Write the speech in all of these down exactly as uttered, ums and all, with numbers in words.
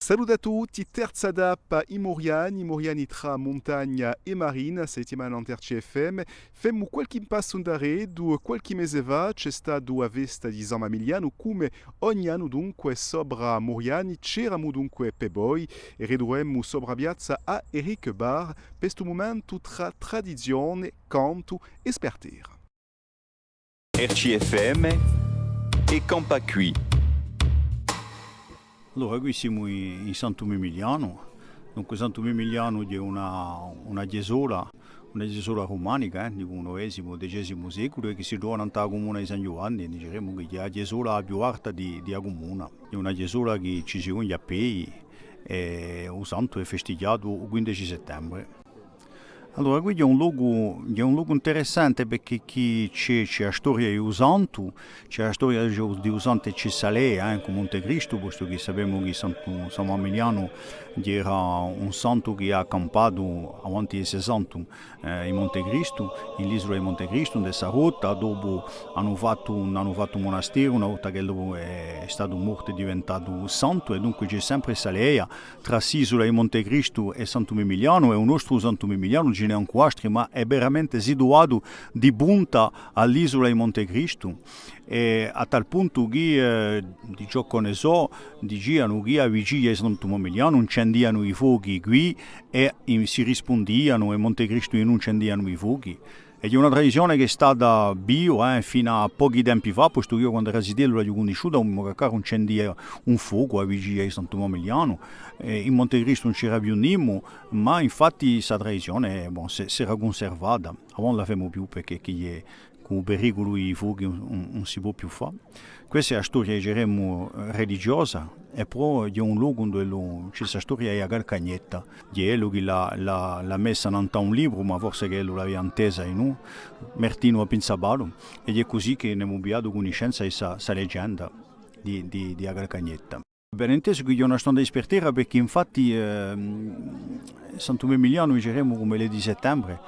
Salute à tutti, terza tappa in Muriani, Muriani trà muntagna è marina, sta settimana in R C F M. Femu qualchì passu indaretu, qualchì mese fà ci hè statu a festa di San Mamilianu, cum'è ogni annu dunque sopra Muriani, c'eramu dunque per voi, è ritruvemu sopra piazza à Eric Barr, per stu mumentu trà tradizione, cantu è spartera. R C F M è Campà quì. Allora, quì simu in, in Santu Mimilianu. Dunque, Santu Mimilianu hè una, una ghjesola, una ghjesola rumanica, eh, di u novesimu, decesimu seculu, è chì si trova nant'à a cumuna di San Ghjuvanni, diceremu chì hè a ghjesola più alta di, di a cumuna. Hè una ghjesola chì ci si ghjunghje à pedi, è u santu hè festighjatu u quindeci settembre. Allora, quì hè un locu, hè un locu interessante perchè quì ci hè, ci hè a storia di u santu, ci hè a storia di u, di u santu è ci hè a lea, eh, cù Monte Cristu, postu chì sapemu chì Santu, San Mamilianu era un santu chì hà campatu avanti di esse santu, eh, in Monte Cristu, in l'isula di Monte Cristu, ind'è sta grotta, dopu anu fattu, anu fattu un munasteru, una volta ch'ellu hè statu mortu è diventatu santu, è dunque ci hè sempre sta lea, trà st'isula di Monte Cristu è Santu Mimilianu, è u nostru Santu Mimilianu, ci n'hè ancu altri, ma hè veramente situatu di punta à l'isula di Monte Cristu, è à tal puntu chì, eh, di ciò ch'o ne sò, dicianu chì à a vigilia di Santu Mimilianu incendianu i fochi quì è in-, si rispundianu, è Monte Cristu in u incendianu i fochi. È hè una tradizione chì hè stata viva, eh, finu à pochi tempi fà, postu chì eiu quand'era zitellu l'aghju cunnisciuta, u mo caccaru incendia un focu à a vigilia di Santu Mamilianu, è in Monte Cristu ùn c'era più nimu, ma infatti sta tradizione, bon, s'è, s'era cunservata. Avà ùn la femu più perchè chì hè, cù u periculu di i fochi ùn, ùn, ùn si pò più fà. Questa hè a storia, diceremu, religiosa, è po hè un locu induve ci hè sta storia di a Calcagnetta, di ellu chì l'hà, l'hà, l'hà messa nant'à un libru, ma forse chì ellu l'avia intesa in u Martinu à Pinzapalu, è hè cusì chì n'emu pigliatu cunniscenza di sta, sta legenda di, di, di a Calcagnetta. Ben intesu chì hè una stonda di spartera, perchè infatti, ehm, Santu Mimilianu, diceremu, cum'ellu hè di settembre,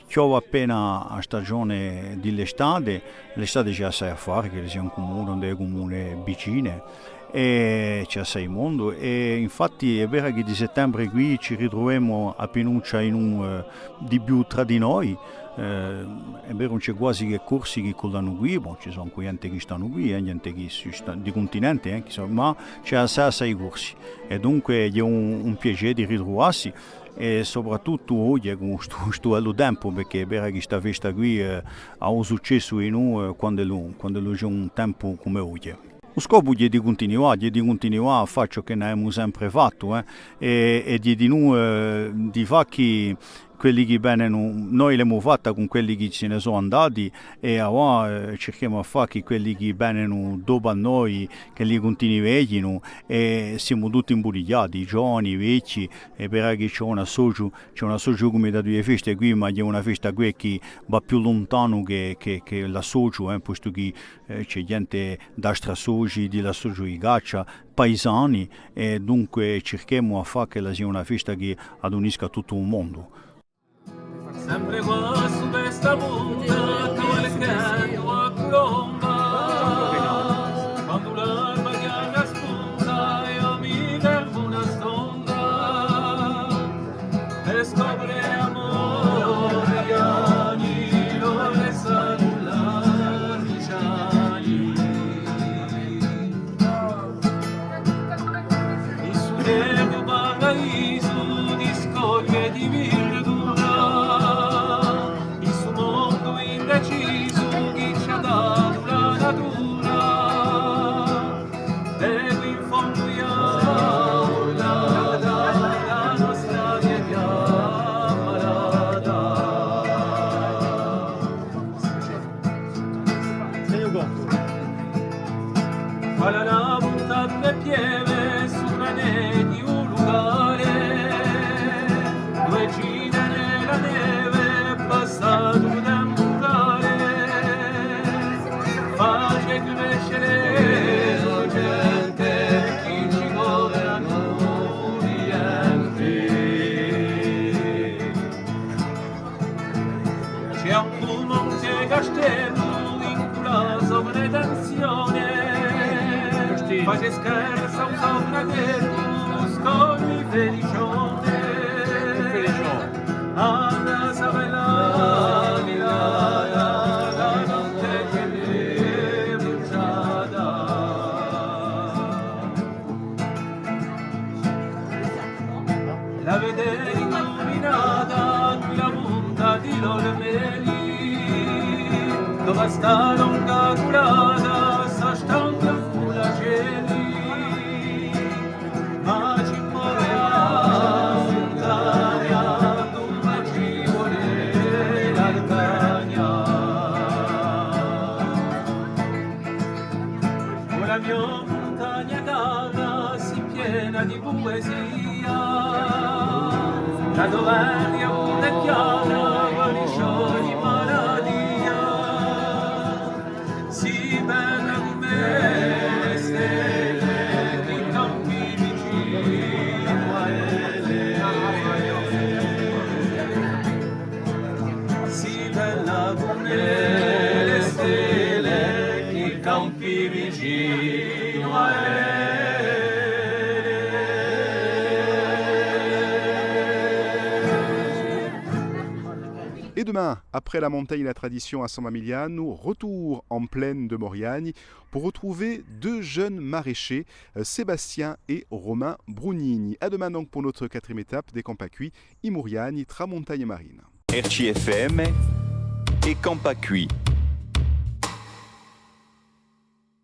chjode appena a stagione di l'estate, l'estate ci hè assai à fà, chì sia in cumuna o in e cumune vicine, è ci hè assai mondu, è infatti hè vera chì di settembre quì ci ritruvemu appinuccia in un, eh, di più trà di noi, eh, hè vera, ùn ci hè guasi chè Corsi chì collanu quì, bon, ci sò ancu ghjente chì stanu quì, eh, ghjente chì si sta-, di cuntinente, eh, chì sò, ma ci hè assai, assai Corsi. È dunque hè un, un piacè di ritruvassi, è soprattuttu oghje, cù stu, stu bellu tempu, perchè hè vera chì sta festa quì, eh, hà un successu in u, eh, quand'ellu, quand'ellu ci hè un tempu cum'è oghje. U scopu hè di cuntinuà, hè di cuntinuà à fà ciò chì n'avemu sempre fattu, eh, è, è di, di nò, eh, di fà chì quelli chì venenu, noi l'emu fatta cù quelli chì si ne sò andati, è avà, eh, circhemu à fà chì quelli chì venenu dopu à noi, chì li cuntinueghjinu, è simu tutti imbudigliati, i giovani, i vechji, è hè vera chì ci hè un associu, ci hè un associu cumitatu di e feste quì, ma hè una festa quì chì và più luntanu chè, chè, chè l'associu, eh, postu chì eh, ci hè ghjente d'astri associ, di l'associu di caccia, paisani, è dunque circhemu à fà ch'ella sia una festa chì adunisca tuttu u mondu. Sempre quassù per sta punta, qualchì a culomba, quandu l'alba chjanda spunta, eiu mi fermu una stonda. E scopre amore, Ghjuvanni, l'ora hè stata, l'anni ciani. In stu terru paradisu di scoglie di virdura, in stu mondu indecisu chì ci hà datu la natura. È quì in fondu eiu, la, la, la nostra vechja malata. Quale una punta di pieve, sopra di un lucale, L'avete incuminata quì la punta di l'Olmeli, duv'è sta longa culata, sta stanca fulacelli, ma ci vole a muntagna, dumma ci vole l'Altagna. O la mio muntagna cara, sì piena di puesia, la to aria pura è chiara, guarisce ogni malatia. Sì bella cum'è le stelle chì campi vicinu à elle. Sì bella cum'è le stelle chì campi vicinu à elle. Et demain, après la montagne et la tradition à San Mamilianu, retour en plaine de Moriani pour retrouver deux jeunes maraîchers, euh, Sébastien et Romain Brunini. À demain donc pour notre quatrième étape d'È campà quì, i Muriani, trà muntagne è marina. R C F M, È campà quì.